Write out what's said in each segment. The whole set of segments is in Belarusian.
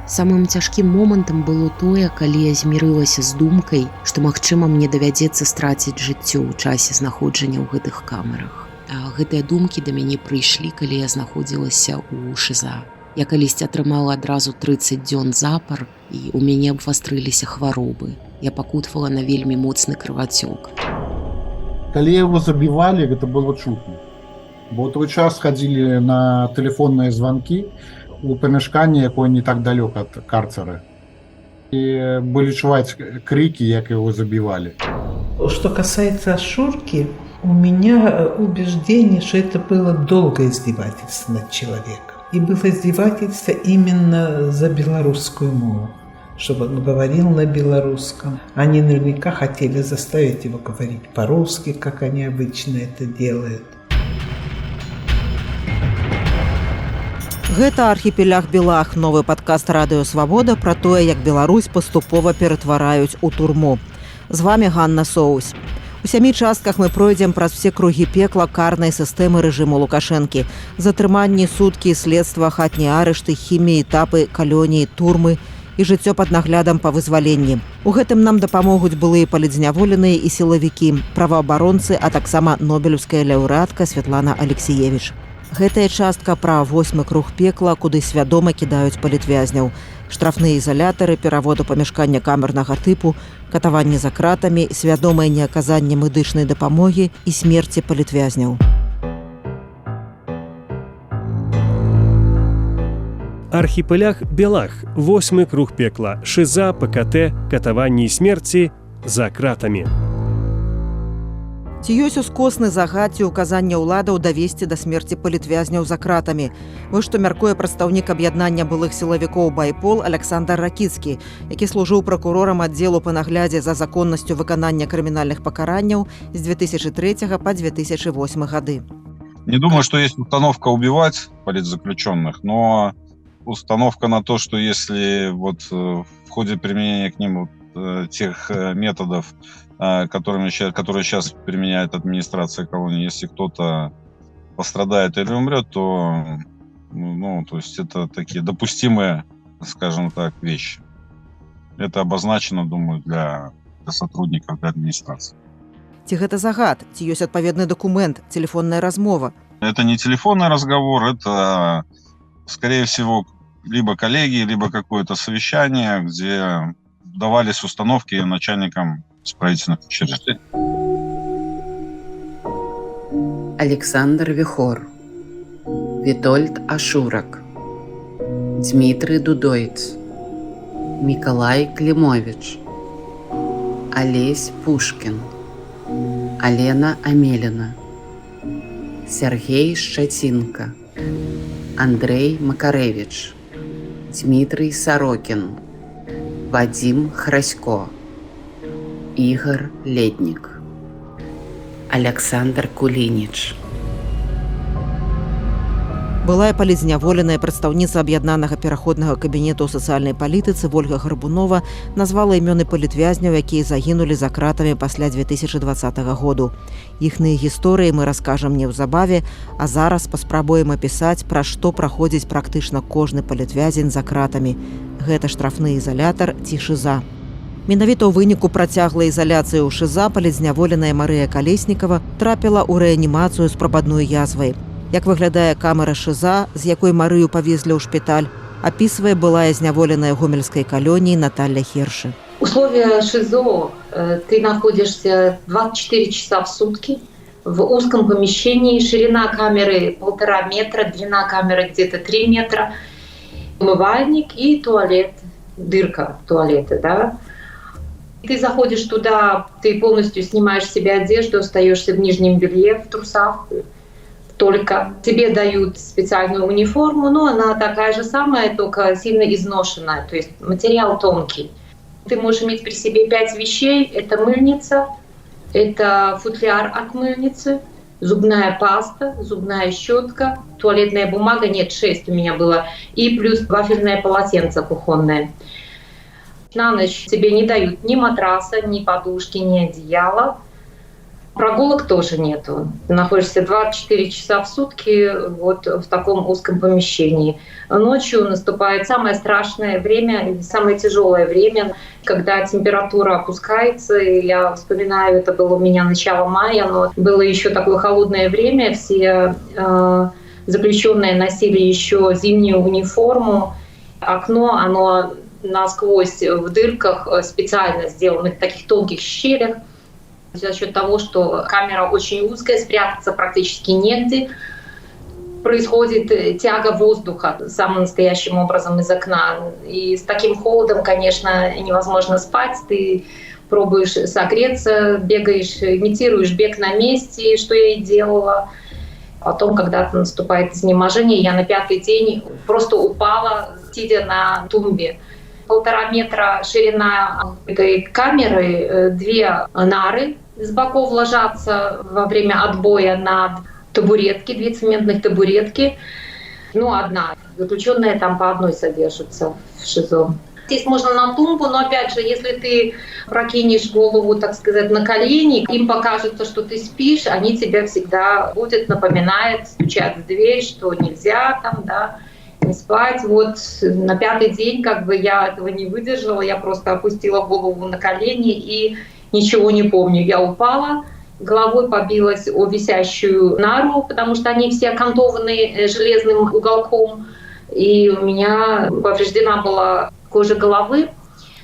Самым цяжкім момантам было тое, калі я змірылася з думкай, што, магчыма, мне давядзецца страціць жыццё ў часе знаходжання ў гэтых камерах. А гэтыя думкі да мяне прыйшлі, калі я знаходзілася ў ШИЗО. Я калісьці атрымала адразу 30 дзён запар, і ў мяне абвастрыліся хваробы. Я пакутвала на вельмі моцны крывацёк. Калі его забівалі, гэта было чутно. Бо той час хадзілі на тэлефонныя званкі у памяшканні, якое не так далёка ад карцера. І былі чуваць крыкі, як его забівалі. Что касается Шурки, у меня убеждение, что это было долгое издевательство над человеком. И было издевательство именно за белорусскую мову, чтобы он говорил на белорусском. Они наверняка хотели заставить его говорить по-русски, как они обычно это делают. Гэта «Архіпелях Белах», новы падкаст Радыё Свабода пра тое, як Беларусь паступова ператвараюць у турму. З вами Ганна Соусь. У сямі частках мы пройдзем праз все кругі пекла карнай сістэмы рэжыму Лукашэнкі. Затрыманні, суткі, следства, хатнія арышты, хіміі, этапы, калоніі, турмы і жыццё пад наглядам па вызваленні. У гэтым нам дапамогуць былыя палітзняволеныя і сілавікі, праваабаронцы, а таксама нобелеўская лаўрэатка Святлана Алексіевіч. Гэтая частка пра восьмы круг пекла, куды свядома кідаюць палітвязняў. Штрафныя ізалятары, пераводу памяшкання камернага тыпу, катаванне за кратамі, свядомае неаказанне медычнай дапамогі і смерці палітвязняў. Архіпелях Белах, восьмы круг пекла, ШИЗО, ПКТ, катаванні і смерці за кратамі. Ці ёсць ускосны загад ці ўказанне ўладаў давесці да смерці палітвязняў за кратамі? Вось што мяркуе прадстаўнік аб'яднання былых сілавікоў «Байпол» Аляксандр Ракіцкі, які служыў пракурорам аддзелу па наглядзе за законнасцю выканання крымінальных пакаранняў з 2003 па 2008 гады. Не думаю, что есть установка убивать политзаключенных, но установка на то, что если вот в ходе применения к ним вот тех методов, которые сейчас применяет администрация колонии, если кто-то пострадает или умрет, то, ну, то есть это такие допустимые, скажем так, вещи. Это обозначено, думаю, для сотрудников, для администрации. Ці гэта загад, ці ёсць адпаведны дакумент, телефонная размова? Это не телефонный разговор, это, скорее всего, либо коллеги, либо какое-то совещание, где давались установки начальникам исправительных учреждений. Александр Вихор, Витольд Ашурак, Дмитрий Дудойц, Миколай Климович, Олесь Пушкин, Алена Амелина, Сергей Щетинка, Андрей Макаревич, Дмитрий Сорокин, Вадим Храсько, Игорь Ледник, Александр Кулинич. Былая палітзняволеная, прадстаўніца аб'яднанага пераходнага кабінету ў сацыяльнай палітыцы Вольга Гарбунова назвала імёны палітвязняў, якія загінулі за кратамі пасля 2020 году. Іхныя гісторыі мы раскажам неўзабаве, а зараз паспрабуем апісаць, пра што праходзіць практычна кожны палітвязень за кратамі. Гэта штрафны ізалятар ці шыза. Менавіта ў выніку працяглай ізаляцыі ў ШИЗО палітзняволеная Марыя Калеснікава трапіла ў рэанімацыю з прабадной язвай. Як выглядае камера ШИЗО, з якой Марыю павезлі ў шпіталь, апісвае былая зняволеная гомельскай калоніі Наталья Хершы. Условия ШИЗО: ты находишься 24 часа в сутки в узком помещении, ширина камеры 1,5 метра, длина камеры где-то 3 метра, умывальник и туалет, дырка туалета, да. Ты заходишь туда, ты полностью снимаешь с себя одежду, остаешься в нижнем белье, в трусах только. Тебе дают специальную униформу, но она такая же самая, только сильно изношенная, то есть материал тонкий. Ты можешь иметь при себе 5 вещей. Это мыльница, это футляр от мыльницы, зубная паста, зубная щетка, туалетная бумага, нет, 6 у меня было, и плюс вафельное полотенце кухонное. На ночь тебе не дают ни матраса, ни подушки, ни одеяла. Прогулок тоже нету. Ты находишься 24 часа в сутки вот в таком узком помещении. Ночью наступает самое страшное время, самое тяжелое время, когда температура опускается. И я вспоминаю, это было у меня начало мая, но было еще такое холодное время. Все заключенные носили еще зимнюю униформу. Окно, оно насквозь в дырках, специально сделанных, в таких тонких щелях. За счет того, что камера очень узкая, спрятаться практически негде, происходит тяга воздуха самым настоящим образом из окна. И с таким холодом, конечно, невозможно спать. Ты пробуешь согреться, бегаешь, имитируешь бег на месте, что я и делала. Потом, когда наступает изнеможение, я на пятый день просто упала, сидя на тумбе. 1,5 метра ширина этой камеры, две нары с боков ложатся во время отбоя на табуретки, две цементных табуретки. Ну, одна. Заключенная там по одной содержится в ШИЗО. Здесь можно на тумбу, но опять же, если ты прокинешь голову, так сказать, на колени, им покажется, что ты спишь, они тебя всегда будут напоминать, стучат в дверь, что нельзя там, да, не спать. Вот на пятый день как бы я этого не выдержала, я просто опустила голову на колени и ничего не помню. Я упала, головой побилась о висящую нару, потому что они все окантованы железным уголком, и у меня повреждена была кожа головы.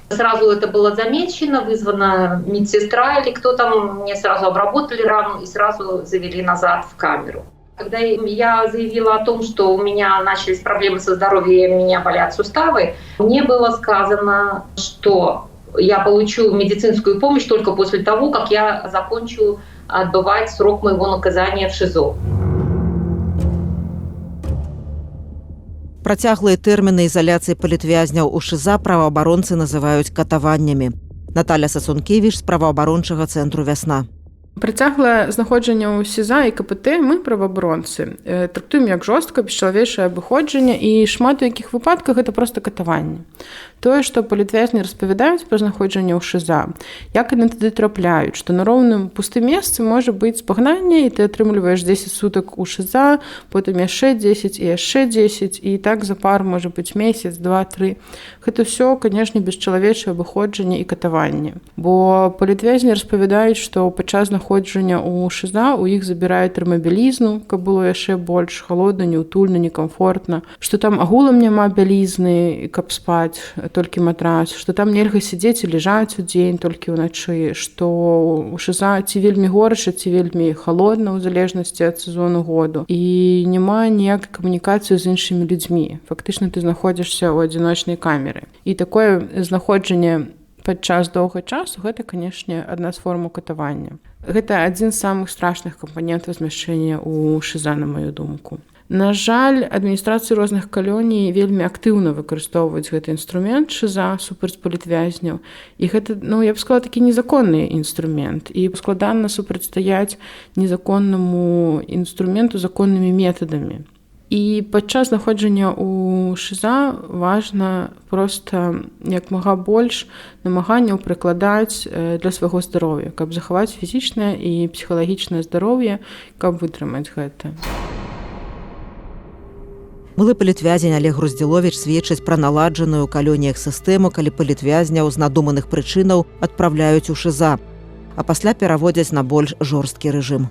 Сразу это было замечено, вызвана медсестра или кто там, мне сразу обработали рану и сразу завели назад в камеру. Когда я заявила о том, что у меня начались проблемы со здоровьем, у меня болят суставы, мне было сказано, что я получу медицинскую помощь только после того, как я закончу отбывать срок моего наказания в ШИЗО. Працяглыя тэрміны ізаляцыі палітвязняў у ШИЗА праваабаронцы называюць катаваннямі. Наталя Сасункевіч з праваабарончага цэнтру «Вясна». Працяглае знаходжанне ў СІЗА і КПТ мы, праваабаронцы, трактуем як жорсткае бесчалавечае абыходжанне, і шмат у якіх выпадках гэта проста катаванне. Тое, што палітвязні распавядаюць пра знаходжанне ў ШИЗА, як яны туды трапляюць, што на роўным пустым месцы можа быць спагнанне, і ты атрымліваеш 10 сутак у ШИЗА, потым яшчэ 10 і яшчэ 10, і так за пар можа быць месяц, два, тры. Гэта ўсё, канешне, бесчалавечае абыходжанне і катаванне. Бо палітвязні распавядаюць, што падчас знаходжання ў ШИЗА у іх забіраюць тэрмабялізну, каб было яшчэ больш холодна, неўтульна, некамфортна, што там агулам няма бялізны, каб спаць, толькі матрас, што там нельга сядзець і ляжаць у дзень, толькі ўначы, што ў ШИЗА ці вельмі горача, ці вельмі халодна ў залежнасці ад сезону году, і няма ніякай камунікацыі з іншымі людзьмі. Фактычна ты знаходзішся ў адзіночнай камеры. І такое знаходжанне падчас доўга часу гэта, канешне, адна з формаў катавання. Гэта адзін з самых страшных кампанентаў змяшчэння ў ШИЗА, на маю думку. На жаль, адміністрацыі розных калоній вельмі актыўна выкарыстоўваюць гэты інструмент ШИЗА супраць палітвязняў. І гэта, ну, я б сказала, такі незаконны інструмент. І складана супрацьстаяць незаконнаму інструменту законнымі метадамі. І падчас знаходжання ў ШИЗА важна проста як мага больш намаганняў прыкладаць для свайго здароўя, каб захаваць фізічнае і псіхалагічнае здароўе, каб вытрымаць гэта. Былы палітвязень Олег Груздзіловіч сведчыць пра наладжаную ў калоніях сістэму, калі палітвязняў з надуманых прычынаў адпраўляюць у ШИЗА, а пасля пераводзяць на больш жорсткі рэжым.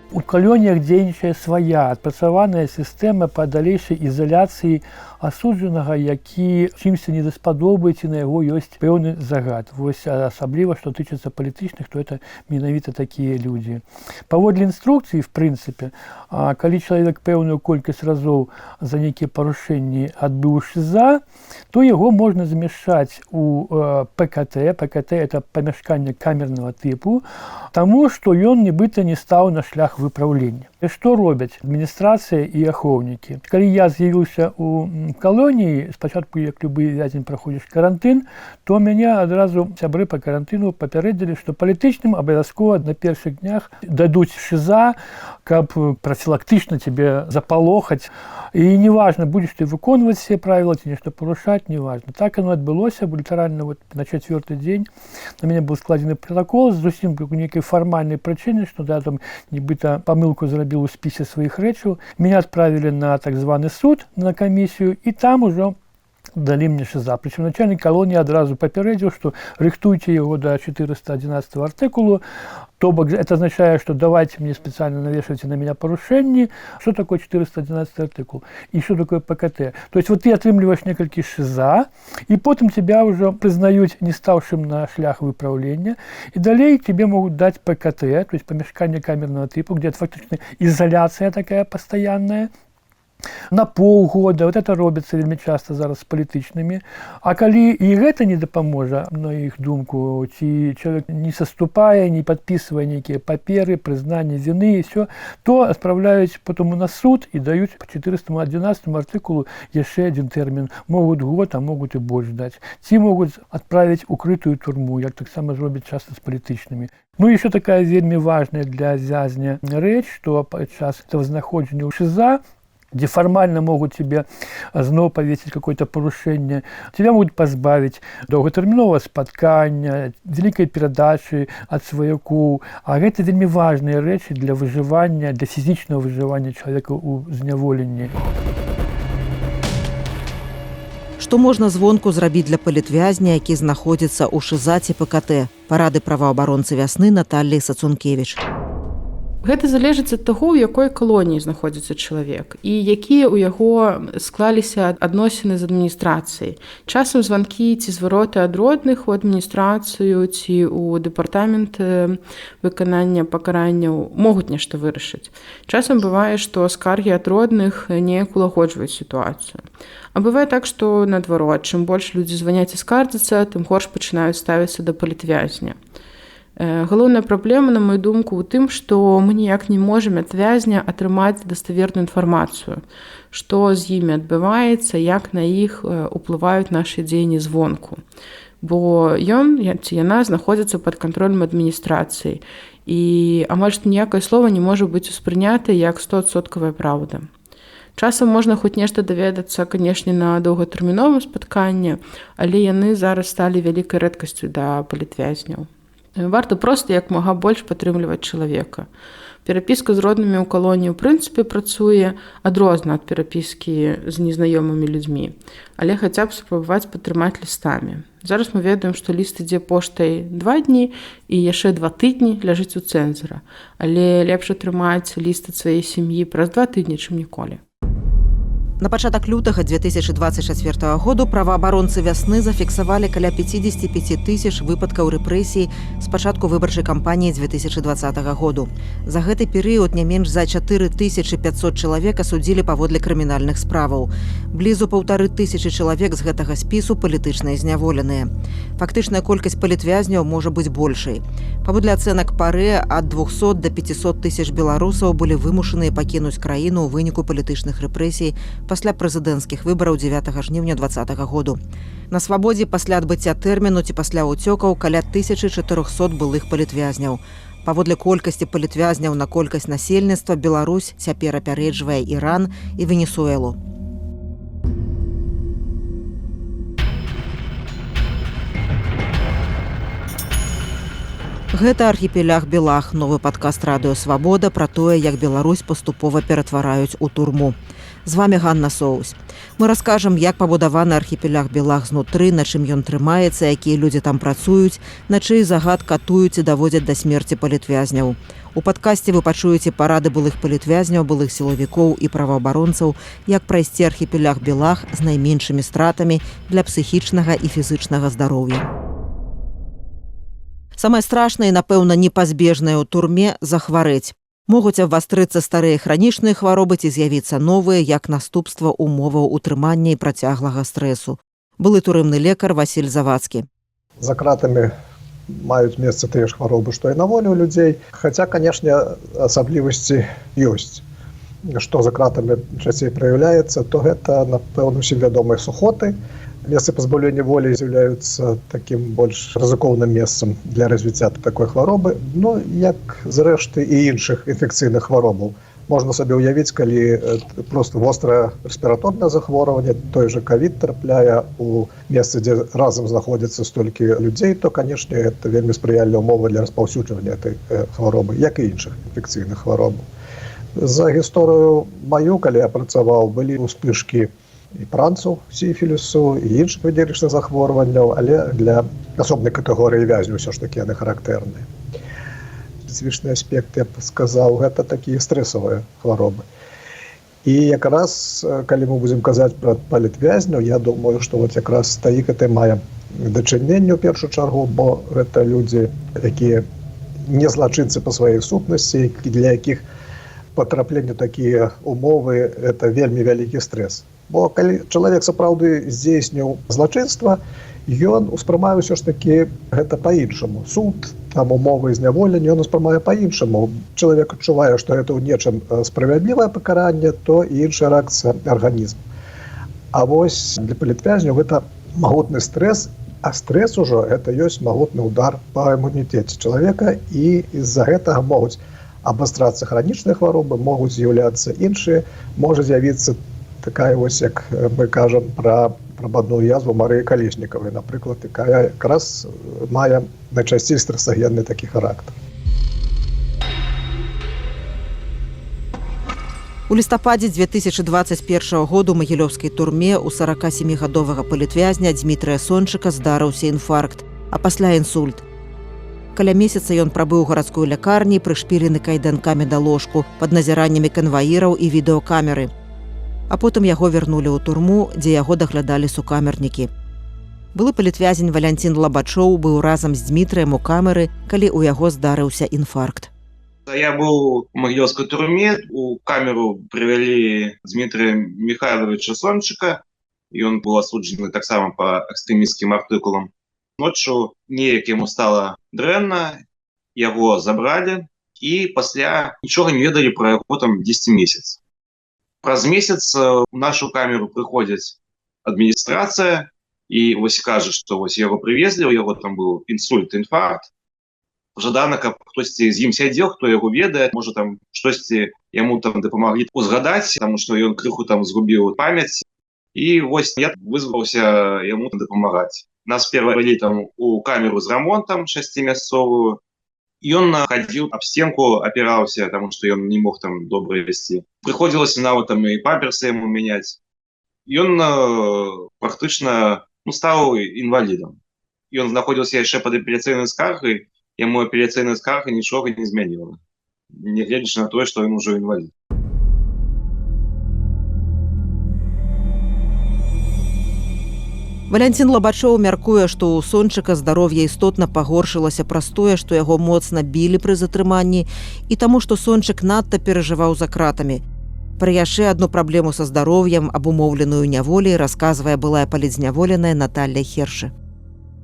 У калоніях дзейнічае свая адпрацаваная сістэма па далейшай ізаляцыі асуджанага, які чымсьці не даспадобаецца, на яго ёсць пэўны загад. Вось асабліва, што тычыцца палітычных, то это менавіта такія людзі. Паводле інструкцыі, в прынцыпе, калі чалавек пэўную колькасць разоў за нейкія парушэнні адбыў ШИЗА, то яго можна замяшчаць у ПКТ. ПКТ это памяшканне камернага тыпу, таму што ён нібыта не стаў на шлях выпраўлення. Што робяць адміністрацыя і ахоўнікі? Калі я з'явіўся ў калоніі, спачатку, як любы вязень, праходзіш карантын, то мяне адразу сябры па карантыну папярэдзілі, што палітычным абавязкова на першых днях дадуць шыза, каб прафілактычна цябе запалохаць. І неважна, будзеш ты выконваць все правила ці нешта парушаць, неважна. Так оно адбылося, літаральна вот на чацвёрты дзень на мяне быў складзены пратакол з зусім нейкай фармальнай прычыны, што да, там нібыта памылку зрабіў у спісе сваіх рэчаў. Меня отправили на так званы суд, на камісію, і там ужо далі мне шыза. Прычым начальнік калоніі адразу папярэдзіў, што рыхтуйце яго да 411 артыкулу. То бок это означае, что давайте мне специально навешивайте на меня парушэнні. Что такое 411 артыкул и что такое ПКТ? То есть вот ты атрымліваеш некалькі шыза, і потым тебя ўжо прызнаюць не стаўшым на шлях выпраўлення, і далей тебе могуць даць ПКТ, то есть памяшканне камерного тыпу, где фактычна изоляция такая постоянная на полгода. Вот это робіцца вельмі часто зараз з палітычнымі. А калі і гэта не дапаможа, на іх думку, ці чалавек не саступае, не падпісвае нейкія паперы, прызнанне вины і все, то адпраўляюць потом на суд і даюць по 411 артыкулу яшчэ один тэрмін. Могуць год, а могуць і больш даць, ці могуць адправіць укрытую турму, як таксама зробяць часто з палітычнымі. Ну, еще такая вельмі важная для вязня рэч, что падчас этого знаходжання ў шыза, где формально могут тебе зноў павесіць какое-то парушэнне, тебя могуць пазбавіць доўгатэрміновага спаткання, вялікай перадачы ад сваякоў. А гэта вельмі важныя рэчы для выжывання, для фізічнага выжывання чалавека ў зняволенні. Што можна звонку зрабіць для палітвязня, які знаходзіцца ў шыза ці ПКТ? Парады праваабаронцы «Вясны» Наталлі Сацункевіч. Гэта залежыць ад таго, у якой калоніі знаходзіцца чалавек і якія ў яго склаліся адносіны з адміністрацыяй. Часам званкі ці звароты ад родных у адміністрацыю ці ў дэпартамент выканання пакаранняў могуць нешта вырашыць. Часам бывае, што скаргі ад родных неяк улагоджваюць сітуацыю. А бывае так, што наадварот, чым больш людзі званяць і скардзяцца, тым горш пачынаюць ставіцца да палітвязня. Галоўная праблема, на мою думку, у тым, што мы ніяк не можам ад вязня атрымаць даставерную інфармацыю, што з імі адбываецца, як на іх уплываюць нашы дзеянні звонку. Бо ён ці яна знаходзіцца пад кантролем адміністрацыі. І амаль што ніякае слова не можа быць успрынята як стосоткавая праўда. Часам можна хоць нешта даведацца, канешне, на доўгатэрміновым спатканні, але яны зараз сталі вялікай рэдкасцю да палітвязняў. Варта проста як мага больш падтрымліваць чалавека. Перапіска з роднымі ў калоніі ў прынцыпе працуе адрозна ад перапіскі з незнаёмымі людзьмі, але хаця б спрабаваць падтрымаць лістамі. Зараз мы ведаем, што ліст ідзе поштай 2 дні і яшчэ 2 тыдні ляжыць у цэнзара. Але лепш атрымаць ліст ад сваёй сям'і праз 2 тыдні, чым ніколі. На пачатак лютага 2024 году праваабаронцы «Вясны» зафіксавалі каля 55 тысяч выпадкаў рэпрэсій з пачатку выбарчай кампаніі 2020 году. За гэты перыяд не менш за 4500 чалавек асудзілі паводле крымінальных справаў. Блізу 1500 чалавек з гэтага спісу палітычныя зняволеныя. Фактычная колькасць палітвязняў можа быць большай. Паводле ацэнак ПАРЭ, ад 200 до 500 тысяч беларусаў былі вымушаныя пакінуць краіну ў выніку палітычных рэпрэсій пасля прэзідэнцкіх выбараў 9 жніўня 20 году. На свабодзе пасля адбыцця тэрміну ці пасля ўцёкаў каля 1400 былых палітвязняў. Паводле колькасці палітвязняў на колькасць насельніцтва Беларусь цяпер апярэджвае Іран і Венесуэлу. Гэта «Архіпелях Белах», новы падкаст Радыё Свабода пра тое, як Беларусь паступова ператвараюць у турму. З вами Ганна Соус. Мы раскажам, як пабудаваны архіпелях Белах знутры, на чым ён трымаецца, якія людзі там працуюць, на чый загад катуюць і даводзяць да смерці палітвязняў. У падкасці вы пачуеце парады былых палітвязняў, былых сілавікоў і праваабаронцаў, як прайсці архіпелях Белах з найменшымі стратамі для псіхічнага і фізычнага здароўя. Самае страшнае і, напэўна, непазбежнае ў турме — захварэць. Могуць абвастрыцца старыя хранічныя хваробы ці з'явіцца новыя як наступства умоваў утрымання і працяглага стрэсу. Былы турэмны лекар Васіль Завадскі. За кратами Маюць месца тыя ж хваробы, што і на волі ў людзей, хаця, канешне, асаблівасці ёсць. Што за кратамі часцей праяўляецца, то гэта, напэўна, усім вядомыя сухоты. Месцы пазбаўлення волі з'яўляюцца такім больш рызыкоўным месцам для развіцця такой хваробы, ну, як зрэшты і іншых інфекцыйных хваробаў. Можна сабе ўявіць, калі просто вострае рэспіраторнае захворванне, той жа кавід, трапляе у месцы, дзе разам знаходзіцца столькі людзей, то, канешне, это вельмі спрыяльная умова для распаўсюджвання этой хваробы, як і іншых інфекцыйных хваробаў. За гісторыю маю, калі я працаваў, былі ўспышкі і пранцаў сіфілісу, і іншых венерычных захворванняў, але для асобнай катэгорыі вязняў ўсё ж такі яны характэрныя. Спецыфічны аспект, я б сказаў, гэта такія стрэсавыя хваробы. І якраз калі мы будзем казаць пра палітвязняў, я думаю, што вот якраз таік это мае дачыненне ў першую чаргу, бо гэта людзі, якія не злачынцы па сваёй сутнасці, для якіх патрапленне такія умовы — это вельмі вялікі стрэс. Бо калі чалавек сапраўды здзейсніў злачынства, ён успрымае ўсё ж такі гэта па-іншаму. Суд, там, умовы зняволення ён успрымае па-іншаму. Чалавек адчувае, што гэта ў нечым справядлівае пакаранне, то і іншая рэакцыя арганізму. А вось для палітвязняў гэта магутны стрэс, а стрэс ужо это ёсць магутны удар па імунітэце чалавека, і з-за гэтага могуць абастрацца хранічныя хваробы, могуць з'яўляцца іншыя, можа з'явіцца такая вось, як мы кажам пра прабадную язву Марыі Калеснікавай, напрыклад, якая якраз мае найчасцей стрэсагенны такі характар. У лістападзе 2021 году ў магілёўскай турме у 47-гадовага палітвязня Дмітрыя Сончыка здарыўся інфаркт, а пасля інсульт. Каля месяца ён прабыў у гарадской лякарні, прышпілены кайданкамі да ложку, пад назіраннямі канваіраў і відэокамеры. А потым яго вярнулі ў турму, дзе яго даглядалі сукамернікі. Былы палітвязень Валянцін Лабачоў быў разам з Дмітрыем у камеры, калі ў яго здарыўся інфаркт. Я был в Могилевской тюрьме, у камеру привели Дмитрия Михайловича Сончика, и он был осуджен так само по экстремистским артыкулам. Ночью неяк ему стало дрэнна, его забрали, и пасля нічога не ведалі про яго там 10 месяц. Праз месяц у нашу камеру прыходзіць адміністрацыя і вось кажа, што вось яго прывезлі, у яго там быў інсульт, інфаркт, жадана, каб хтосьці з ім сядзеў, хто яго ведае, можа, там штосьці яму там дапамаглі узгадаць, таму што ён крыху там згубіў памяць. І вось я вызваўся яму дапамагаць. Нас перавялі там у камеру з рамонтам, шасцімясцовую. Ён хадзіў, аб стенку апіраўся, таму што ён не мог там добра весці. Прыходзілася нават там і памперсы яму мяняць. Ён практычна, ну, стаў інвалідам. Ён знаходзіўся яшчэ пад апеляцыйнай скаргай, яму апеляцыйная скарга нічога не змяніла, нягледзячы на тое, што ён ужо інвалід. Валянцін Лабачоў мяркуе, што ў Сончыка здароўе істотна пагоршылася праз тое, што яго моцна білі пры затрыманні, і таму, што Сончык надта перажываў за кратамі. Пра яшчэ адну праблему са здароўем, абумоўленую няволяй, расказвае былая палітзняволеная Наталья Хершы.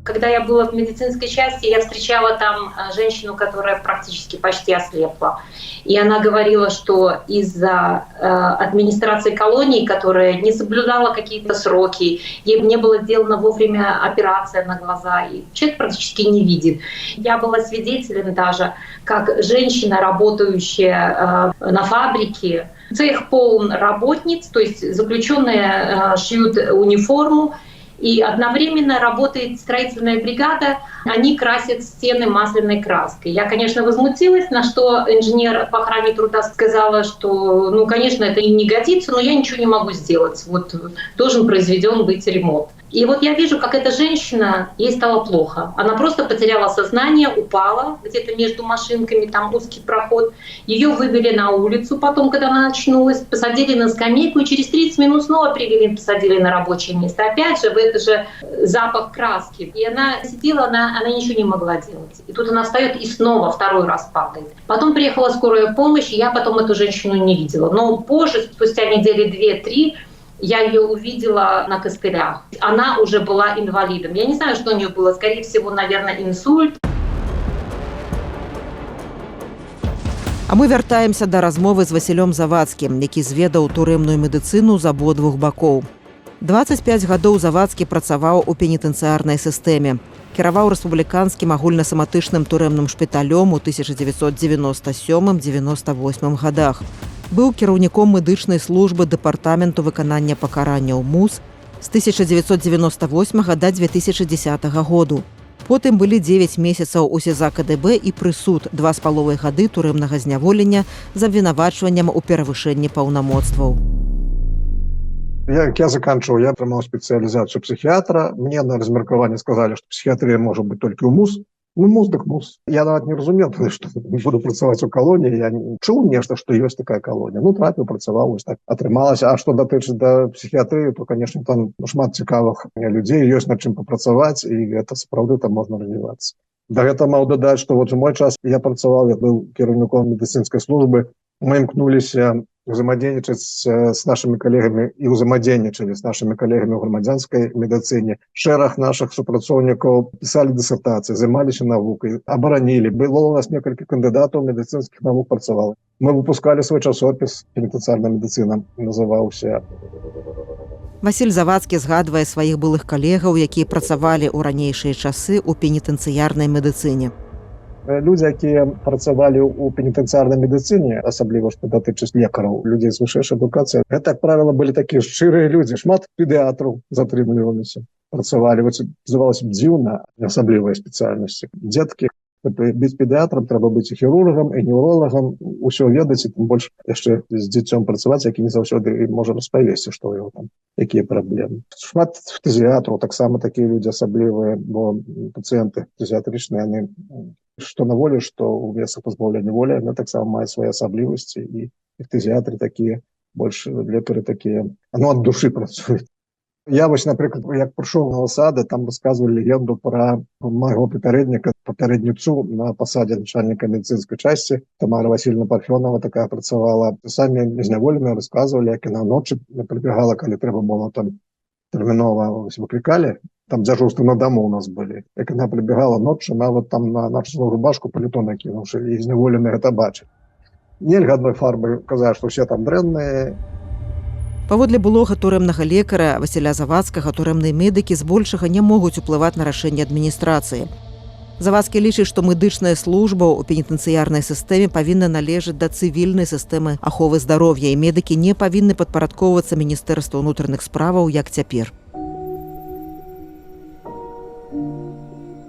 Когда я была в медицинской части, я встречала там женщину, которая практически почти ослепла. И она говорила, что из-за администрации колонии, которая не соблюдала какие-то сроки, ей не было сделана вовремя операция на глаза, и человек практически не видит. Я была свидетелем даже, как женщина, работающая на фабрике, цех полон работниц, то есть заключенные шьют униформу, и одновременно работает строительная бригада, они красят стены масляной краской. Я, конечно, возмутилась, на что инженер по охране труда сказала, что, ну, конечно, это и не годится, но я ничего не могу сделать. Вот должен произведен быть ремонт. И вот я вижу, как эта женщина, ей стало плохо. Она просто потеряла сознание, упала где-то между машинками, там узкий проход. Ее вывели на улицу потом, когда она очнулась, посадили на скамейку, и через 30 минут снова привели, посадили на рабочее место. Опять же, в это же запах краски. И она сидела, она ничего не могла делать. И тут она встает и снова второй раз падает. Потом приехала скорая помощь, и я потом эту женщину не видела. Но позже, спустя недели 2-3, я ее увидела на костылях. Она уже была инвалидом. Я не знаю, что у нее было. Скорее всего, наверное, инсульт. А мы вяртаемся да размовы з Васілём Завадскім, які зведаў турэмную медыцыну з абодвух бакоў. 25 гадоў Завадскі працаваў у пенітэнцыарнай сістэме. Кіраваў рэспубліканскім агульнасаматычным турэмным шпіталём у 1997-98 годах. Быў кіраўніком медычнай службы дэпартаменту выканання пакаранняў МУС з 1998 да 2010 году. Потым былі 9 месяцаў у СІЗА КДБ і прысуд 2,5 гады турэмнага зняволення з абвінавачваннем у перавышэнні паўнамоцтваў. Як я заканчивал, я атрымаў спецыялізацыю псіхіятра. Мне на размеркаванне сказали, что психиатрия может быть только у МУС. Ну, МУС дык МУС. Я нават не разумеў, что буду працаваць у калоніі. Я чуў нешта, што ёсць такая калонія. Ну, трапіў, працаваў, вось так атрымалася. А што датычыць да псіхіятрыі, то, конечно, там шмат цікавых людзей, ёсць над чым папрацаваць, і гэта сапраўды там можна развівацца. Да гэта маў дадаць, што вот у мой час я працаваў, я быў кіраўніком медыцынскай службы, мы імкнуліся ўзаемадзейнічаць з нашымі калегамі і ўзаемадзейнічалі з нашымі калегамі ў грамадзянскай медыцыне. Шэраг нашых супрацоўнікаў пісалі дысертацыі, займаліся навукай, абаранілі. Было у нас некалькі кандыдатаў медыцынскіх навук працавала. Мы выпускалі свой часопіс, «Пенітэнцыарная медыцына» называўся. Васіль Завадскі згадвае сваіх былых калегаў, якія працавалі ў ранейшыя часы ў пенітэнцыярнай медыцыне. Людзі, якія працавалі ў пенітэнцыарнай медыцыне, асабліва што датычыць лекараў, людзей з вышэйшай адукацыяй, гэта, як правіла, былі такія шчырыя людзі. Шмат педыятраў затрымліваліся, працавалі. Вот, здавалася б, дзіўна, асаблівыя спецыяльнасці. Дзеткі, быць педыятрам, трэба быць і хірургам, і неўролагам, усё ведаць, і тым больш яшчэ з дзіцём працаваць, які не заўсёды можа распавесці, што ў яго там, якія праблемы. Шмат фтызіятраў, таксама такія людзі асаблівыя, бо пацыенты фтызіятрычныя, яны што на волі, што ў месцах пазбаўлення волі, яны таксама маюць свае асаблівасці, і фтызіятры такія, больш лекары такія, ну, ад душы працуюць. Я вось, напрыклад, як прыйшоў на асады, там рассказывали легенду пра майго папярэдніка, папярэдніцу на пасадзе начальніка медицинской части, Тамара Васильевна Парфёнова такая працавала. Самі зняволеныя рассказывали, як яна ночы прыбегала, калі трэба было там тэрмінова, выклікалі, там дзяжурства на дому у нас былі. Як яна прыбегала ноччу, нават там на ночную рубашку паліто накінуўшы, і зняволеныя гэта бачылі. Нельга адной фарбай казаць, што ўсе там дрэнныя. Паводле былога турэмнага лекара Васіля Завадскага, турэмныя медыкі збольшага не могуць уплываць на рашэнне адміністрацыі. Завадскі лічыць, што медычная служба ў пенітэнцыярнай сістэме павінна належаць да цывільнай сістэмы аховы здароўя, і медыкі не павінны падпарадкоўвацца міністэрству ўнутраных справаў, як цяпер.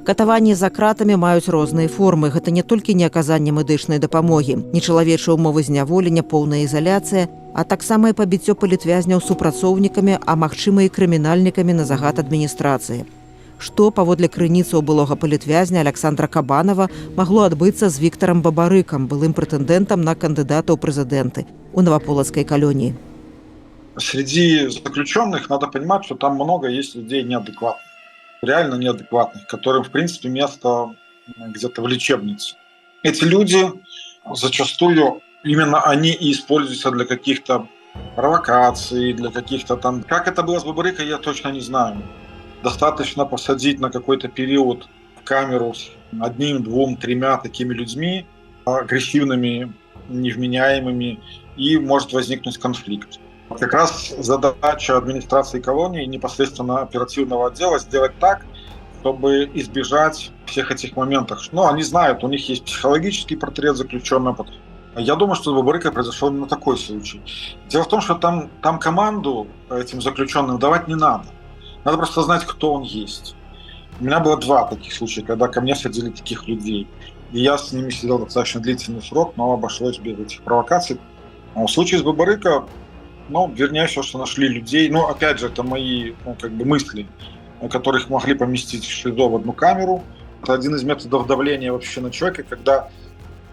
Катаванні за кратамі маюць розныя формы. Гэта не толькі неаказанне медычнай дапамогі, нечалавечыя ўмовы зняволення, поўная ізаляцыя, а таксама і пабіццё палітвязняў супрацоўнікамі, а магчыма, і крымінальнікамі на загад адміністрацыі. Што, паводле крыніцаў былога палітвязня Аляксандра Кабанова, магло адбыцца з Віктарам Бабарыкам, былым прэтэндэнтам на кандыдата ў прэзідэнты у наваполацкай калоніі. Среди заключенных надо понимать, что там много есть людей неадекватных, реально неадекватных, которым, в принципе, место где-то в лечебнице. Эти люди зачастую, именно они и используются для каких-то провокаций, для каких-то там... Как это было с Бабарыкой, я точно не знаю. Достаточно посадить на какой-то период в камеру с одним, двум, тремя такими людьми, агрессивными, невменяемыми, и может возникнуть конфликт. Как раз задача администрации колонии, непосредственно оперативного отдела, сделать так, чтобы избежать всех этих моментов. Ну, они знают, у них есть психологический портрет заключенного. Я думаю, что с Бабарыкой произошел именно такой случай. Дело в том, что там команду этим заключенным давать не надо. Надо просто знать, кто он есть. У меня было два таких случая, когда ко мне садили таких людей. И я с ними сидел достаточно длительный срок, но обошлось без этих провокаций. А в случае с Бабарыко, ну, вернее всего, что нашли людей. Ну, опять же, это мои, ну, как бы мысли, которых могли поместить в ШИЗО в одну камеру. Это один из методов давления вообще на человека, когда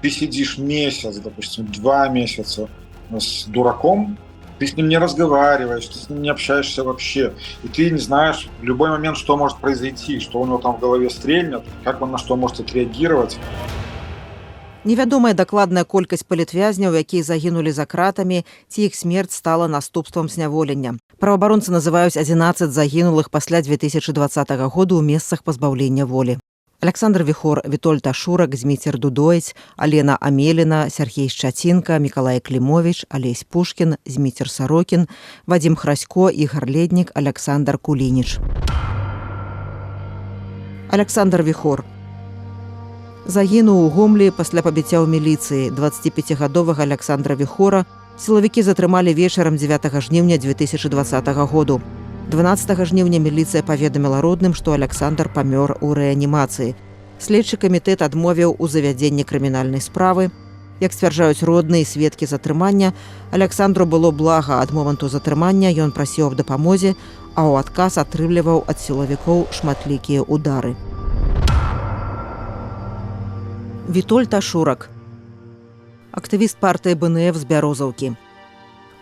ты сидишь месяц, допустим, 2 месяца с дураком, ты с ним не разговариваешь, ты с ним не общаешься вообще, и ты не знаешь в любой момент, что может произойти, что у него там в голове стрельнет, как он на что может отреагировать. Невядомая дакладная колькасць палітвязняў, якія загінулі за кратамі, ці іх смерць стала наступствам зняволення. Праваабаронцы называюць 11 загінулых пасля 2020 году ў месцах пазбаўлення волі. Аляксандр Віхор, Вітольд Ашурак, Зміцер Дудоіць, Алена Амеліна, Сяргей Шчацінка, Мікалай Клімовіч, Алесь Пушкін, Зміцер Сарокін, Вадзім Храсько, Ігар Леднік, Аляксандр Кулініч. Аляксандр Віхор загінуў у Гомлі пасля пабіцця ў міліцыі. 25гадовага Аляксандра Віхора сілавікі затрымалі вечарам 9 жніўня 2020 году. 12 жніўня міліцыя паведаміла родным, што Аляксандр памёр у рэанімацыі. Следчы камітэт адмовіў у завядзенні крымінальнай справы. Як сцвярджаюць родныя і сведкі затрымання, Аляксандру было блага ад моманту затрымання, ён прасіў аб дапамозе, а ў адказ атрымліваў ад сілавікоў шматлікія удары. Вітольд Ашурак, актывіст партыі БНФ з Бярозаўкі.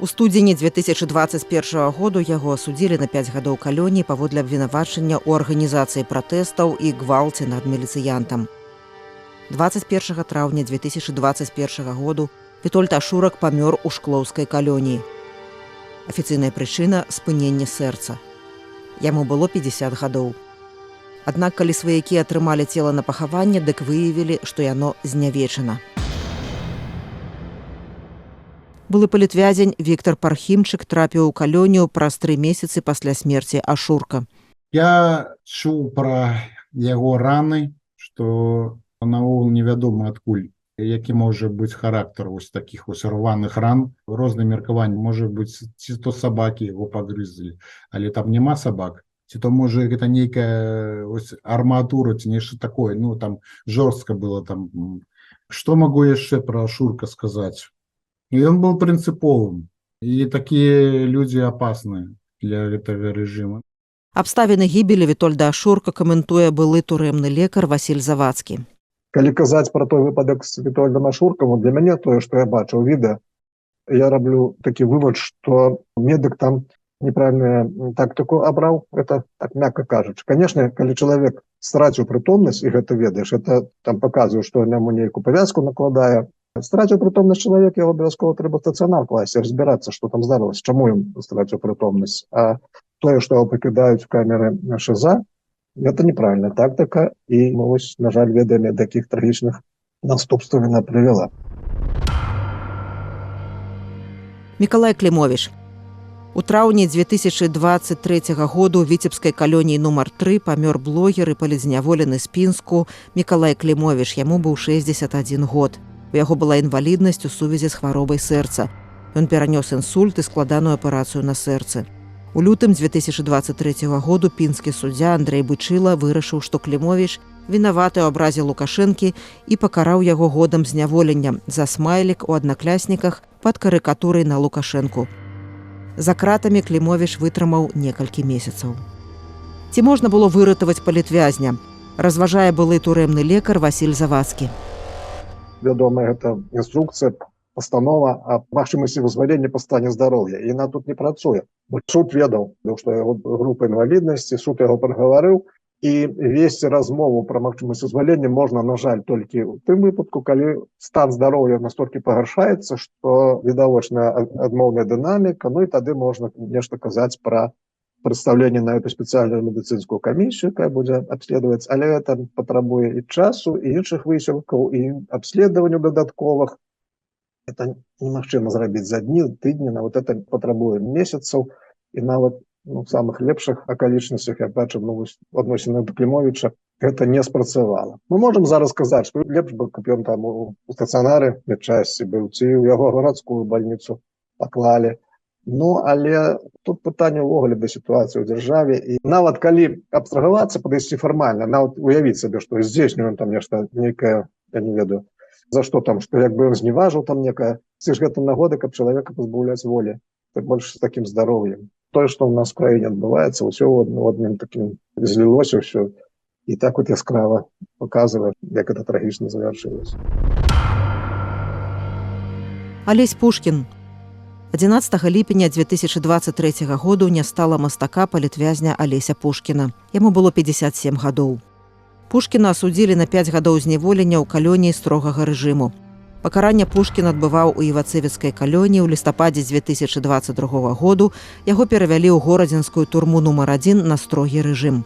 У студзені 2021 году яго асудзілі на 5 гадоў калоніі паводле абвінавачання ў арганізацыі пратэстаў і гвалце над міліцыянтам. 21 траўня 2021 году Вітольд Ашурак памёр у шклоўскай калоніі. Афіцыйная прычына — спыненне сэрца. Яму было 50 гадоў. Аднак калі сваякі атрымалі цела на пахаванне, дык выявілі, што яно знявечана. Былы палітвязень Віктор Пархімчык трапіў у калонію праз 3 месяцы пасля смерці Ашурка. Я чуў пра яго раны, што наогул невядома адкуль, які можа быць характар вось такіх вось рваных ран. Розныя меркаванні, можа быць, ці то сабакі яго пагрызлі, але там няма сабак, ці то можа гэта нейкая ось арматура ці нешта такое. Ну, там жорстка было там. Что могу яшчэ пра Ашурка сказаць? Ён был прынцыповым, і такія людзі опасны для гэтага рэжыма. Абставіны гібелі Вітольда Ашурка каментуе былы турэмны лекар Васіль Завадскі. Калі казаць пра той выпадак з Вітольдам Ашуркам, для мяне тое, што я бачыў відэа, я раблю такі вывод, што медык там неправильную тактику абраў, это так, мякка кажучы. Конечно, калі чалавек страціў прытомнасць, і гэта ведаеш, это там показываю, что яму нейкую павязку накладае, страціў прытомнасць чалавек, его абавязкова трэба стацыянар класці, разбірацца, что там здарылася, чаму ён страціў прытомнасць. А тое, што его пакідаюць у камеры ШИЗО, это неправильная тактика, і мы вось, на жаль, ведаем, да таких трагічных наступстваў яна прывяла. Мікалай Клімовіч. У траўні 2023 году ў віцебскай калоніі нумар 3 памёр блогер і палітзняволены з Пінску Мікалай Клімовіч. Яму быў 61 год. У яго была інваліднасць у сувязі з хваробай сэрца. Ён перанёс інсульт і складаную аперацыю на сэрцы. У лютым 2023 году пінскі суддзя Андрэй Бычыла вырашыў, што Клімовіч вінаваты ў абразе Лукашэнкі, і пакараў яго годам зняволення за смайлік у Аднаклясніках пад карыкатурай на Лукашэнку. За кратамі Клімовіч вытрымаў некалькі месяцаў. Ці можна было выратаваць палітвязня? Разважае былы турэмны лекар Васіль Завадскі. Вядома, гэта інструкцыя, пастанова аб магчымасці вызвалення па стане здароўя. І яна тут не працуе. Бо суд ведаў, што яго група інваліднасці, суд яго прагаварыў, і весці размову пра магчымасць вызвалення можна, на жаль, толькі ў тым выпадку, калі стан здароўя настолькі пагаршаецца, што відавочная адмоўная дынаміка, ну і тады можна нешта казаць пра прадстаўленне на эту спецыяльную медыцынскую камісію, якая будзе абследаваць, але это патрабуе і часу, і іншых высілкаў, і абследаванняў дадатковых. Это немагчыма зрабіць за дні, тыдні, нават это патрабуе месяцаў і нават, ну, самых лепшых акалічнасцях, як бачым, ну, адносіны да Клімовіча, гэта не спрацавала. Мы можам зараз сказаць, што лепш бы, каб ён там у стацыянары медчасці быў ці ў яго гарадскую бальніцу паклалі. Ну, але тут пытанне ўвогуле да сітуацыі ў дзяржаве, і нават калі абстрагавацца, падысці фармальна, нават уявіць сабе, што здзейснюем там нешта нейкае, я не ведаю за што там, што як бы ён зневажыў там некае, ці ж гэта нагода, каб чалавека пазбаўляць волі, тым больш з такім здароўем. Тое, што ў нас в краіне адбываецца, ўсё ў адным такім злілося ўсё і так вот яскрава показывае, як это трагічна завяршылася. Алесь Пушкін. 11 ліпеня 2023 году не стала мастака, палітвязня Алеся Пушкіна. Яму было 57 гадоў. Пушкіна асудзілі на 5 гадоў зневолення ў калоніі строгага рэжыму. Пакаранне Пушкін адбываў у Івацэвіцкай калоніі. У лістападзе 2022 году яго перавялі ў горадзенскую турму нумар 1 на строгі рэжым.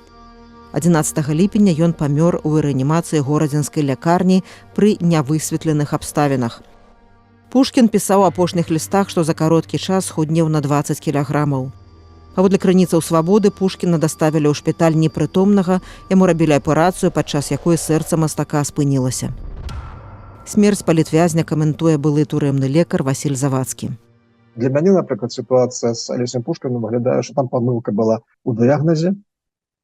11 ліпеня ён памёр у рэанімацыі горадзенскай лякарні пры нявысветленых абставінах. Пушкін пісаў у апошніх лістах, што за кароткі час худнеў на 20 кілаграмаў. Паводле крыніцаў свабоды Пушкіна даставілі ў шпіталь непрытомнага, яму рабілі аперацыю, падчас якой сэрца мастака спынілася. Смерць палітвязня каментуе былы турэмны лекар Васіль Завадскі. Для мяне, напрыклад, сітуацыя з Алесем Пушкіным выглядае, што там памылка была ў дыягназе.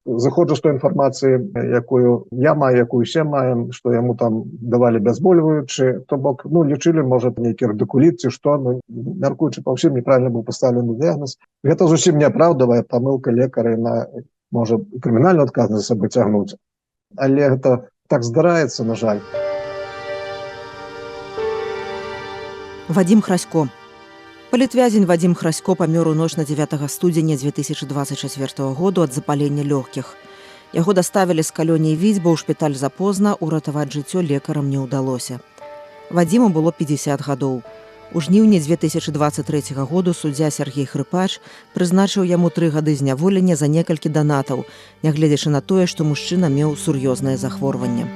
Заходжу з той інфармацыі, якую я маю, якую усе маем, што яму там давалі бязбольваючы, то бок, ну, лічылі, можа, нейкі радыкуліт ці што, ну, мяркуючы па ўсім, неправільна быў пастаўлены дыягназ. Гэта зусім не апраўдавае памылка лекара, на можа крымінальную адказнасць за сабой цягнуць. Але гэта так здараецца, на жаль. Вадзім Храсько. Палітвязень Вадзім Храсько памёр у ноч на 9 студзеня 2024 году ад запалення лёгкіх. Яго даставілі з калоніі Віцьба ў шпіталь запозна, уратаваць жыццё лекарам не ўдалося. Вадзіму было 50 гадоў. У жніўні 2023 году суддзя Сергей Хрыпач прызначыў яму 3 гады зняволення за некалькі данатаў, нягледзячы на тое, што мужчына меў сур'ёзнае захворванне.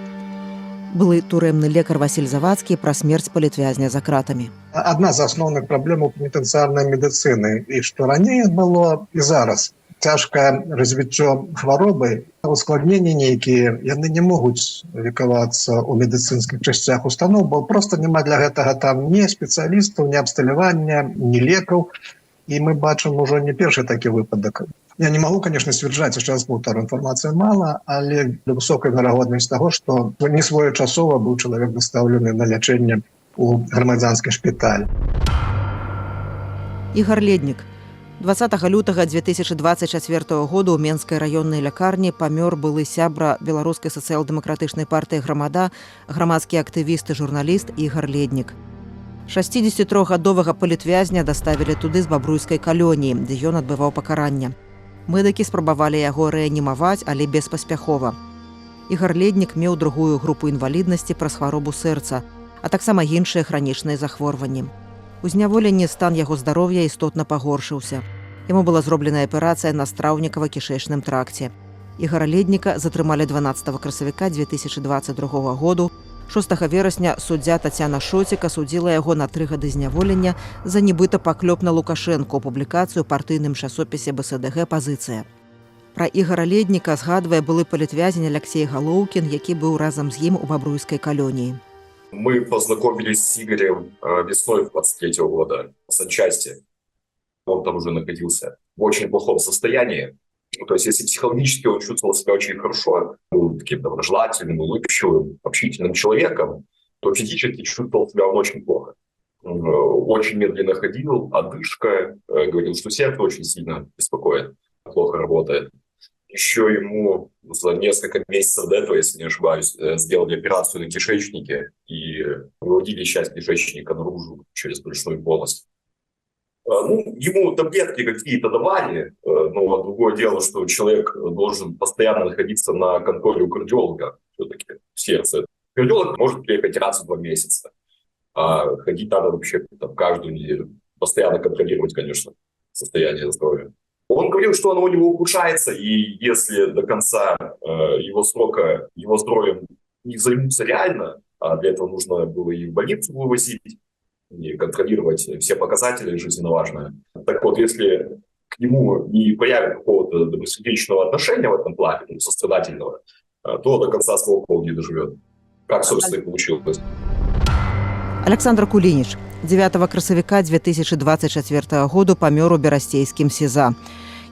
Былы турэмны лекар Васіль Завадскі пра смерць палітвязня за кратамі. Адна з асноўных праблемаў пенітэнцыарнай медыцыны, і што раней было, і зараз: цяжкае развіццё хваробы, ускладненні нейкія, яны не могуць лекавацца ў медыцынскіх часцях устаноў, бо просто няма для гэтага там ні спецыялістаў, ні абсталявання, ні лекаў. І мы бачым ужо не першы такі выпадак. Я не могу, конечно, сцвярджаць, сейчас паўтару, інфармацыя мала, але высокая верагоднасць таго, што не своечасова быў чалавек дастаўлены на лячэнне у грамадзянскі шпіталь. Ігар Леднік. 20 лютага 2024 году ў Менскай раённай лякарні памёр былы сябра беларускай сацыял-дэмакратычнай партыі «Грамада», грамадскі актывіст і журналіст Ігар Леднік. 63-гадовага палітвязня даставілі туды з бабруйскай калоніі, дзе ён адбываў пакаранне. Медыкі спрабавалі яго рэанімаваць, але беспаспяхова. Ігар Леднік меў другую групу інваліднасці праз хваробу сэрца, а таксама іншыя хранічныя захворванні. У зняволенні стан яго здароўя істотна пагоршыўся. Яму была зроблена аперацыя на страўнікава-кішэчным тракце. Ігара Ледніка затрымалі 12 красавіка 2022 году. 6 верасня суддзя Тацяна Шоцік асудзіла яго на 3 гады зняволення за нібыта паклёп на Лукашэнку, публікацыю ў партыйным часопісе БСДГ «Пазіцыя». Пра Ігара Ледніка згадвае былы палітвязень Аляксей Галоўкін, які быў разам з ім у бабруйскай калоніі. Мы познакомились с Игорем весной 23 года в санчасти. Он там уже находился в очень плохом состоянии. Ну, то есть, если психологически он чувствовал себя очень хорошо, был таким доброжелательным, улыбчивым, общительным человеком, то физически чувствовал себя он очень плохо. Очень медленно ходил, одышка, говорил, что сердце очень сильно беспокоит, плохо работает. Еще ему за несколько месяцев до этого, если не ошибаюсь, сделали операцию на кишечнике и выводили часть кишечника наружу через брюшную полость. Ну, ему таблетки какие-то давали, но другое дело, что человек должен постоянно находиться на контроле у кардиолога, все-таки сердце. Кардиолог может приехать раз в 2 месяца, а ходить надо вообще там каждую неделю. Постоянно контролировать, конечно, состояние здоровья. Он говорил, что оно у него ухудшается, и если до конца его срока его здоровьем не займутся реально, а для этого нужно было и в больницу вывозить, и контролировать все показатели жизненно важные. Так вот, если к нему не проявят какого-то добросердечного отношения в этом плане, ну, сострадательного, то до конца срока он не доживет. Как, собственно, и получилось. Аляксандр Кулініч 9 красавіка 2024 году памёр у берасцейскім СІЗА.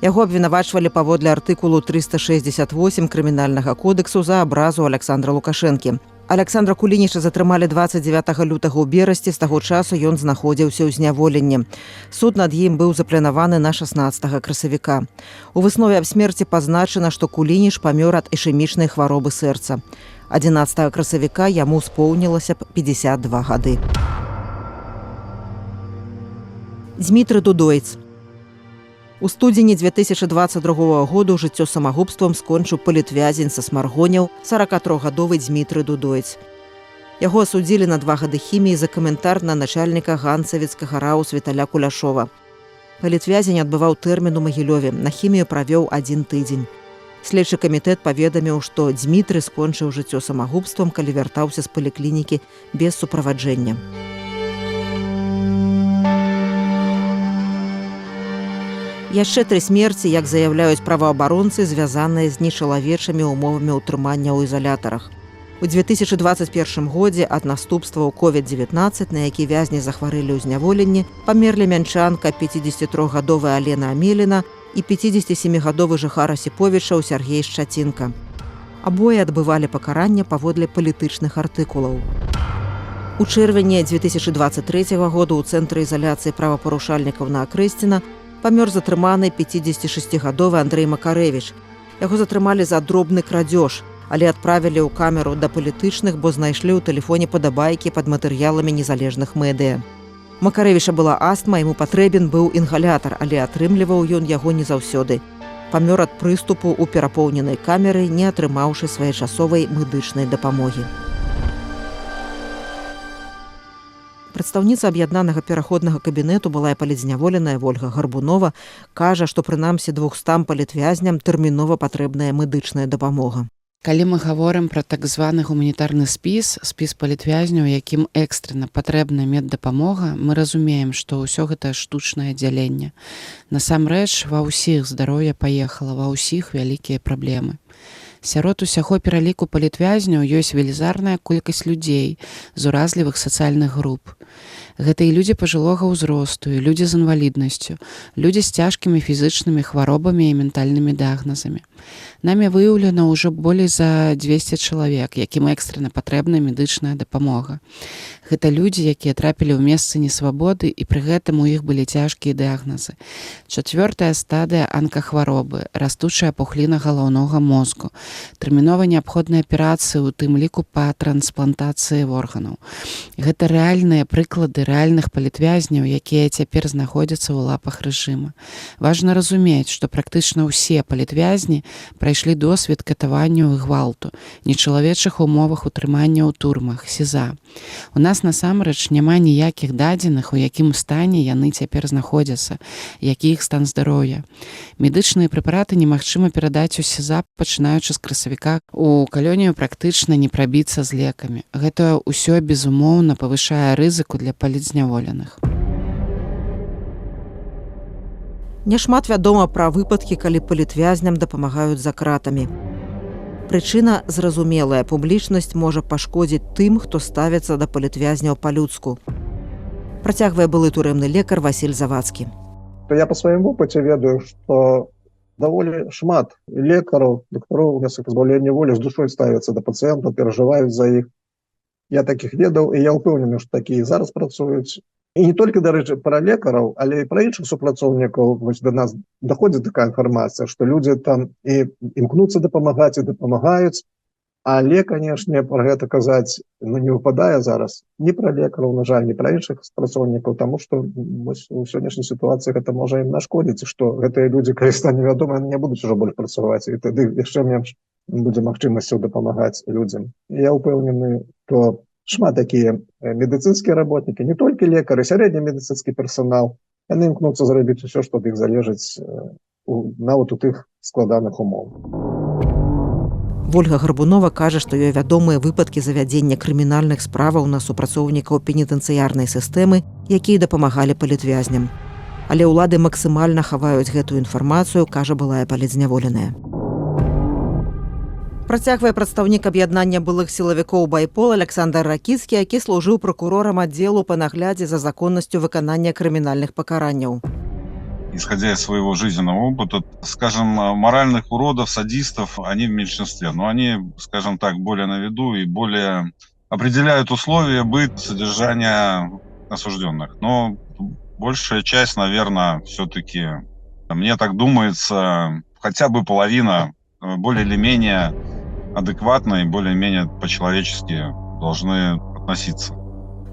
Яго абвінавачвалі паводле артыкулу 368 крымінальнага кодэксу за абразу Аляксандра Лукашэнкі. Аляксандра Кулініча затрымалі 29 лютага ў Берасці, з таго часу ён знаходзіўся ў зняволенні. Суд над ім быў запланаваны на 16 красавіка. У выснове аб смерці пазначана, што Кулініч памёр ад ішэмічнай хваробы сэрца. 11 красавіка яму споўнілася б 52 гады. Дзмітрый Дудойц. У студзені 2022 году жыццё самагубствам скончыў палітвязень са Смаргоняў 43гадовы Дзмітрый Дудойц. Яго асудзілі на 2 гады хіміі за каментар на начальніка ганцавіцкага РАУС Віталя Куляшова. Палітвязень адбываў тэрмін у Магілёве, на хімію правёў адзін тыдзень. Следчы камітэт паведаміў, што Дзмітры скончыў жыццё самагубствам, калі вяртаўся з паліклінікі без суправаджэння. Яшчэ тры смерці, як заяўляюць праваабаронцы, звязаныя з нечалавечымі ўмовамі ўтрымання ў ізалятарах. У 2021 годзе ад наступстваў COVID-19, на які вязні захварэлі ў зняволенні, памерлі мянчанка 53-гадовая Алена Амеліна і 57-гадовы жыхар Асіповічаў Сяргей Шчацінка. Абое адбывалі пакаранне паводле палітычных артыкулаў. У чэрвені 2023 году ў цэнтры ізаляцыі правапарушальнікаў на Акрэсціна памёр затрыманы 56-гадовы Андрэй Макарэвіч. Яго затрымалі за дробны крадзёж, але адправілі ў камеру да палітычных, бо знайшлі ў тэлефоне падабайкі пад матэрыяламі незалежных медыа. Макарэвіча была астма, яму патрэбен быў інгалятар, але атрымліваў ён яго не заўсёды. Памёр ад прыступу ў перапоўненай камеры, не атрымаўшы своечасовай медычнай дапамогі. Прадстаўніца аб'яднанага пераходнага кабінету былая палітзняволеная Вольга Гарбунова кажа, што прынамсі 200 палітвязням тэрмінова патрэбная медычная дапамога. Калі мы гаворым пра так званы гуманітарны спіс, спіс палітвязняў, якім экстрана патрэбна меддапамога, мы разумеем, што ўсё гэта штучнае дзяленне. Насамрэч, ва ўсіх здароўе паехала, ва ўсіх вялікія праблемы. Сярод усяго пераліку палітвязняў ёсць велізарная колькасць людзей з уразлівых сацыяльных груп. Гэта і людзі пажылога ўзросту, і людзі з інваліднасцю, людзі з цяжкімі фізычнымі хваробамі і ментальнымі дыягназамі. Намі выяўлена ўжо болей за 200 чалавек, якім экстрана патрэбна медычная дапамога. Гэта людзі, якія трапілі ў месцы несвабоды і пры гэтым у іх былі цяжкія дыягназы. Чацвёртая стадыя анкахваробы, растучая пухліна галаўнога мозгу, тэрмінова неабходныя аперацыі, у тым ліку па трансплантацыі органаў. Гэта рэальныя прыклады рэальных палітвязняў, якія цяпер знаходзяцца ў лапах рэжыма. Важна разумець, што практычна ўсе палітвязні прайшлі досвед катаванняў і гвалту, нечалавечых умовах утрымання ў турмах, СІЗА. У нас насамрэч няма ніякіх дадзеных, у якім стане яны цяпер знаходзяцца, які іх стан здароўя. Медычныя прэпараты немагчыма перадаць у СІЗА, пачынаючы з красавіка. У калонію практычна не прабіцца з лекамі. Гэта ўсё, безумоўна, павышае рызыку для палітзняволеных. Няшмат вядома пра выпадкі, калі палітвязням дапамагаюць за кратамі. Прычына зразумелая: публічнасць можа пашкодзіць тым, хто ставіцца да палітвязняў па-людску. Працягвае былы турэмны лекар Васіль Завадскі. То я па сваім вопыце ведаю, што даволі шмат лекараў, дактароў у месцах пазбаўлення волі з душой ставяцца да пацыентаў, перажываюць за іх. Я такіх ведаў, і я ўпэўнены, што такія зараз працуюць. І не толькі, дарэчы, пра лекараў, але і пра іншых супрацоўнікаў. Вось да нас даходзіць такая інфармацыя, што людзі там і імкнуцца дапамагаць, і дапамагаюць. Але, канешне, пра гэта казаць, ну, не выпадае зараз ні пра лекараў, на жаль, ні пра іншых супрацоўнікаў, таму што вось у сённяшняй сітуацыі гэта можа ім нашкодзіць, што гэтыя людзі, калі стане вядома, не будуць ужо больш працаваць, і тады яшчэ менш будзе магчымасцяў дапамагаць людзям. Я ўпэўнены, то шмат такія медыцынскія работнікі, не толькі лекары, сярэдні медыцынскі персанал, яны імкнуцца зрабіць усё, што ад іх залежыць, нават у тых складаных умовах. Вольга Гарбунова кажа, што ёй вядомыя выпадкі завядзення крымінальных справаў на супрацоўнікаў пенітэнцыярнай сістэмы, якія дапамагалі палітвязням. Але ўлады максімальна хаваюць гэтую інфармацыю, кажа былая палітзняволеная. Працягвае прадстаўнік аб'яднання былых сілавікоў Байпол Аляксандр Ракіцкі, які служыў пракурорам аддзелу па наглядзе за законнасцю выканання крымінальных пакаранняў. Исходя из своего жизненного опыта, скажем, моральных уродов, садистов, они в меньшинстве, но они, скажем так, более на виду и более определяют условия быт, содержания осужденных. Но большая часть, наверное, все-таки, мне так думается, хотя бы половина более или менее адекватно и более-менее по-человечески должны относиться.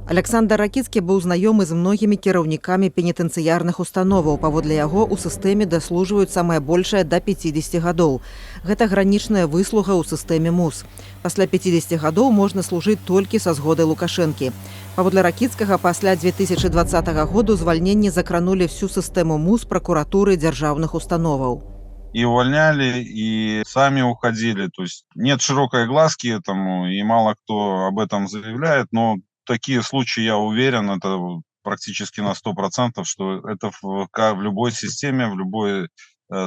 Аляксандр Ракіцкі быў знаёмы з многімі кіраўнікамі пенітэнцыярных установаў. Паводле яго, у сістэме даслужваюць самае большае да 50 гадоў. Гэта гранічная выслуга ў сістэме МУС. Пасля 50 гадоў можна служыць толькі са згоды Лукашэнкі. Паводле Ракіцкага, пасля 2020 году звальненні закранулі всю сістэму МУС, пракуратуры, дзяржаўных установаў. И увольняли, и сами уходили. То есть нет широкой огласки этому, и мало кто об этом заявляет, но такие случаи, я уверен, это практически на 100%, что это в любой системе, в любой,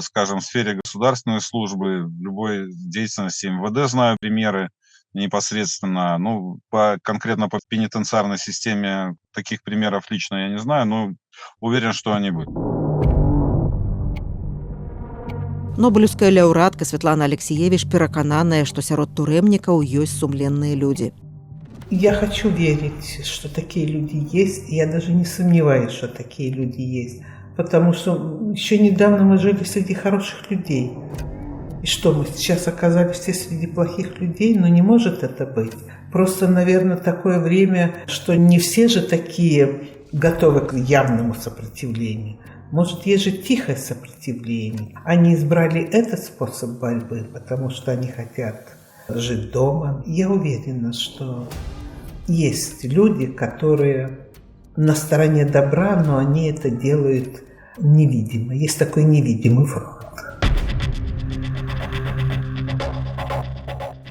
скажем, сфере государственной службы, в любой деятельности МВД знаю примеры непосредственно. Ну, конкретно по пенитенциарной системе таких примеров лично я не знаю, но уверен, что они будут. Нобелеўская лаўрэатка Святлана Алексіевіч перакананая, што сярод турэмнікаў ёсць сумленныя людзі. Я хочу верить, что такие люди есть. Я даже не сомневаюсь, что такие люди есть. Потому что еще недавно мы жили среди хороших людей. И что, мы сейчас оказались все среди плохих людей? Но не может это быть. Просто, наверное, такое время, что не все же такие готовы к явному сопротивлению. Может, есть же тихое сопротивление. Они избрали этот способ борьбы, потому что они хотят жить дома. Я уверена, что есть люди, которые на стороне добра, но они это делают невидимо. Есть такой невидимый фронт.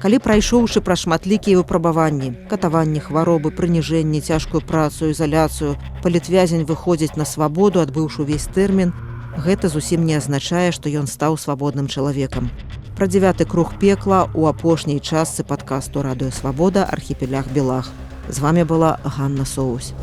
Калі прайшоўшы праз шматлікія выпрабаванні, катаванні, хваробы, прыніжэнні, цяжкую працу, ізаляцыю, палітвязень выходзіць на свабоду, адбыўшы ўвесь тэрмін, гэта зусім не азначае, што ён стаў свабодным чалавекам. Пра дзевяты круг пекла ў апошняй частцы падкасту Радыё Свабода «Архіпелаг Белаг». З вамі была Ганна Соусь.